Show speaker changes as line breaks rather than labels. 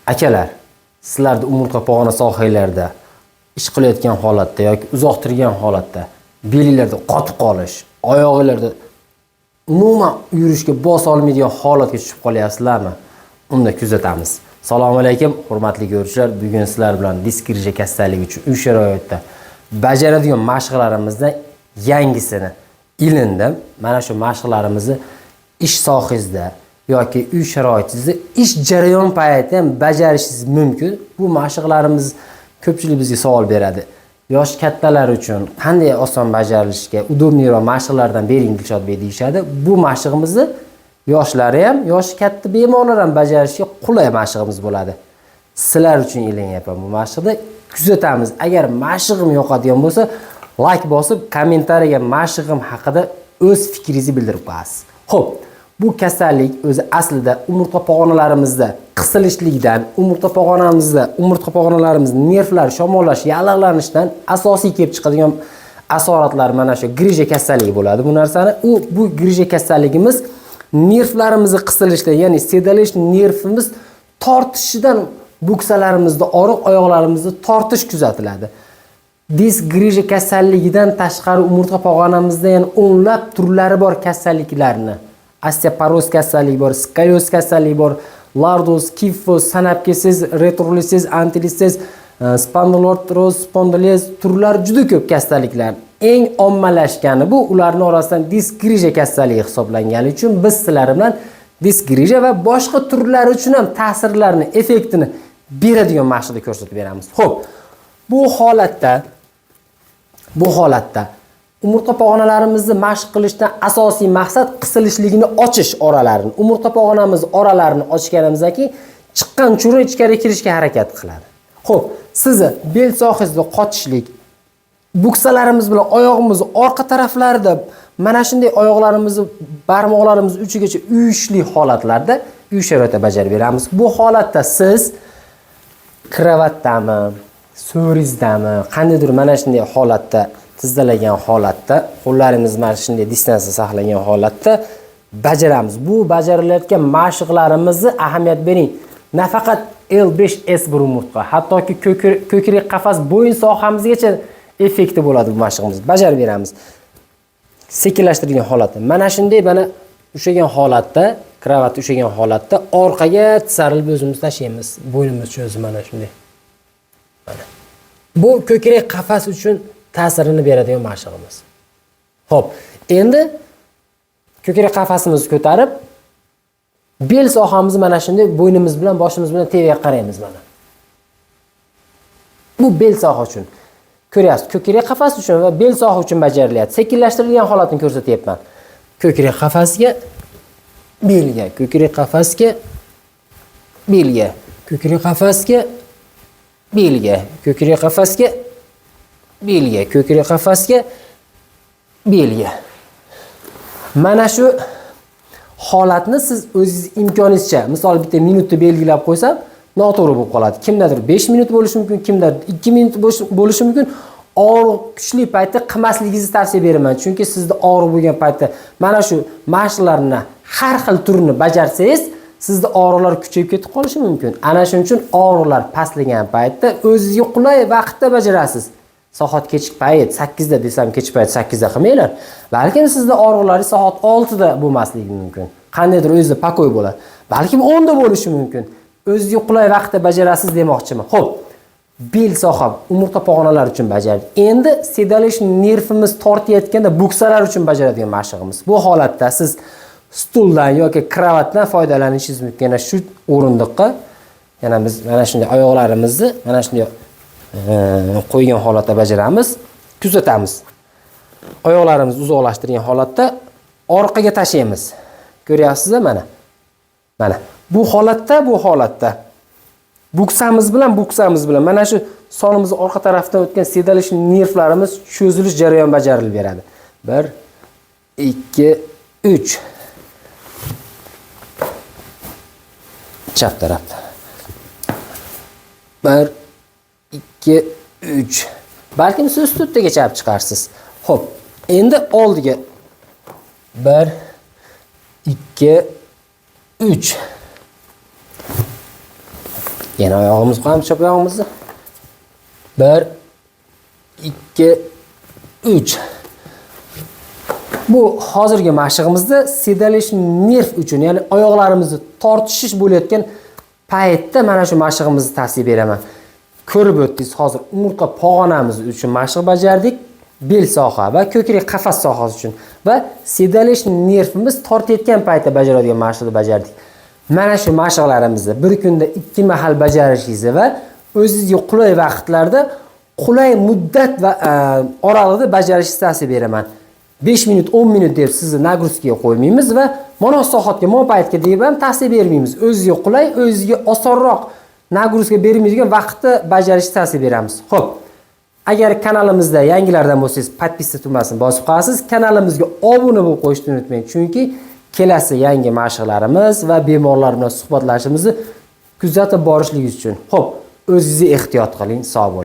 Akalar, sizlarda umurtqa pog'ona sohalarida ish qilayotgan holatda yoki uzoq turgan holatda belinglarda qotib qolish, oyog'inglarda umuman yurishga bosa olmaydigan holatga tushib qolyapsizlarmi? Unda kuzatamiz. Assalomu alaykum, hurmatli ko'ruvchilar. Bugun sizlar bilan disk grija kasalligi uchun uy sharoitida bajaradigan mashqlarimizdan yangisini ilindim. Mana shu mashqlarimizni ish sohangizda yoki uy sharoitingizda ish jarayon payti ham bajarishingiz mumkin. Bu mashqlarimiz ko'pchilik bizga savol beradi. Yosh kattalar uchun qanday oson bajarilishga удобный roq mashqlardan bering Dilshodbek deyishadi. Bu mashqimizni yoshlari ham, yoshi katta bemorlar ham bajarishga qulay mashqimiz bo'ladi. Sizlar uchun ilinyapman bu mashqni. Kuzatamiz. Agar mashqim yoqadigan bo'lsa, like bosib, kommentariyaga mashqim haqida o'z fikringizni bildirib qo'yasiz. Xo'p, bu kasallik o'zi aslida umurtqa pog'onalarimizda qisilishlikdan, umurtqa pog'onamizda, umurtqa pog'onalarimiz nervlar shamollash, yallig'lanishdan asosiy kelib chiqadigan asoratlar mana shu grija kasalligi bo'ladi. Bu narsani bu grija kasalligimiz nervlarimizni qisilishdan, ya'ni sedalish nervimiz tortishidan buksalarimizda og'riq, oyoqlarimizda tortish kuzatiladi. Disk grija kasalligidan tashqari umurtqa pog'onamizda yana o'nlab turlari bor kasalliklarni. Osteoporoz kasalligi bor, skolioz kasalligi bor, lordoz, kifoz, sanab kelsangiz, retrolistez, antilistez, spondiloartroz, spondilez turlari juda ko'p kasalliklar. Eng ommalashgani bu ularning orasidan disk grija kasalligi hisoblangani uchun biz sizlar bilan disk grija va boshqa turlari uchun ham ta'sirlarini, effektini beradigan mashqni ko'rsatib beramiz. Xo'p, bu holatda umurtqa pog'onalarimizni mashq qilishdan asosiy maqsad qisilishligini ochish oralarini. Umurtqa pog'onamiz oralarini ochganimizdan keyin chiqqan churra ichkari kirishga harakat qiladi. Xo'p, sizni bel sohasida qotishlik, buksalarimiz bilan oyog'imiz orqa taraflarida mana shunday oyoqlarimizni barmoqlarimiz uchigacha uyushli holatlarda uy sharoitida bajarib beramiz. Bu holatda siz kravatdami, so'rizdami, qandaydir mana shunday holatda tizzalagan holatda, qo'llarimiz mana shunday distansiya saqlagan holatda bajaramiz. Bu bajarilayotgan mashqlarimizni ahamiyat bering. Nafaqat L5S1 umurtqa, hattoki ko'krak qafas bo'yin sohamizgacha effekti bo'ladi bu mashqimiz. Bajarib beramiz. Sekinlashtirilgan holatda. Mana shunday mana ushlagan holatda, kravatni ushlagan holatda orqaga tisarilib o'zimiz tashlaymiz. Bo'ynimiz cho'zib mana shunday. Mana. Bu ko'krak qafas uchun ta'sirini beradigan mashqimiz. Xo'p, endi ko'krak qafasimizni ko'tarib, bel sohamizni mana shunday bo'ynimiz bilan, boshimiz bilan tepaga qaraymiz mana. Bu bel soha uchun. Ko'ryapsiz, ko'krak qafas uchun va bel soha uchun bajarilyapti. Sekinlashtirilgan holatini ko'rsatyapman. Ko'krak qafasga, belga, ko'krak qafasga, belga, ko'krak qafasga, belga, ko'krak qafasga, belga, ko'krak qafasga, belga. Mana shu holatni siz o'zingiz imkoningizcha, misol bitta minutni belgilab qo'ysam, noto'g'ri bo'lib qoladi. Kimdadir 5 minut bo'lishi mumkin, kimdadir 2 minut bo'lishi mumkin. Og'riq kuchli paytda qilmasligingizni tavsiya beraman. Chunki sizda og'riq bo'lgan paytda mana shu mashqlarni har xil turini bajarsangiz, sizda og'riqlar kuchayib ketib qolishi mumkin. Ana shuning uchun og'riqlar pastlagan paytda o'zingizga qulay vaqtda bajarasiz. Soat kechki payt 8 da desam, kechki payt 8 da qilmanglar. Balkim sizda og'riqlaringiz soat 6 da bo'lmasligi mumkin. Qandaydir o'zida покой bo'ladi. Balkim 10 da bo'lishi mumkin. O'zingizga qulay vaqtda bajarasiz demoqchiman. Xo'p, bel soha umurtqa pog'onalari uchun bajardik. Endi sedalish nervimiz tortayotganda buksalar uchun bajaradigan mashqimiz. Bu holatda siz stuldan yoki kravatdan foydalanishingiz mumkin. Yana shu o'rindiqqa yana biz mana shunday oyoqlarimizni mana shunday qo'ygan holatda bajaramiz. Kuzatamiz. Oyoqlarimizni uzoqlashtirgan holatda orqaga tashlaymiz. Ko'ryapsizmi mana? Mana bu holatda buksamiz bilan mana shu sonimizni orqa tarafdan o'tgan sedalish nervlarimiz cho'zilish jarayoni bajarilib beradi. 1 2 3. Chap tarafda. 1 2 3. Balkim siz to'rttaga chap chiqarsiz. Xo'p, endi oldiga 1 2 3. Yana oyog'imizni qo'yamiz, chap oyog'imizni. 1 2 3. Bu hozirgi mashqimizda седалищный nerv uchun, ya'ni oyoqlarimizni tortishish bo'layotgan paytda mana shu mashqimizni tavsiya beraman. Ko'rib o'tdingiz, hozir umurtqa pog'onamiz uchun mashq bajardik, bel soha va ko'krak qafas sohasi uchun va седалищный nervimiz tortayotgan paytda bajaradigan mashqni bajardik. Mana shu mashqlarimizni bir kunda 2 mahal bajarishingizni va o'zingizga qulay vaqtlarda, qulay muddat va oralig'ida bajarishingizni tavsiya beraman. 5 minut, 10 minut deb sizni нагрузка ga qo'ymaymiz va mana soatga, mana paytga deb ham tavsiya bermaymiz. O'zizga qulay, o'zizga osonroq, нагрузка bermaydigan vaqtda bajarishni tavsiya beramiz. Xo'p. Agar kanalimizda yangilardan bo'lsangiz, подписка tugmasini bosib qo'yasiz. Kanalimizga obuna bo'lib qo'yishni unutmang. Chunki kelasi yangi mashqlarimiz va bemorlar bilan suhbatlashimizni kuzatib borishligingiz uchun. Xo'p, o'zingizni ehtiyot qiling, sog' bo'ling.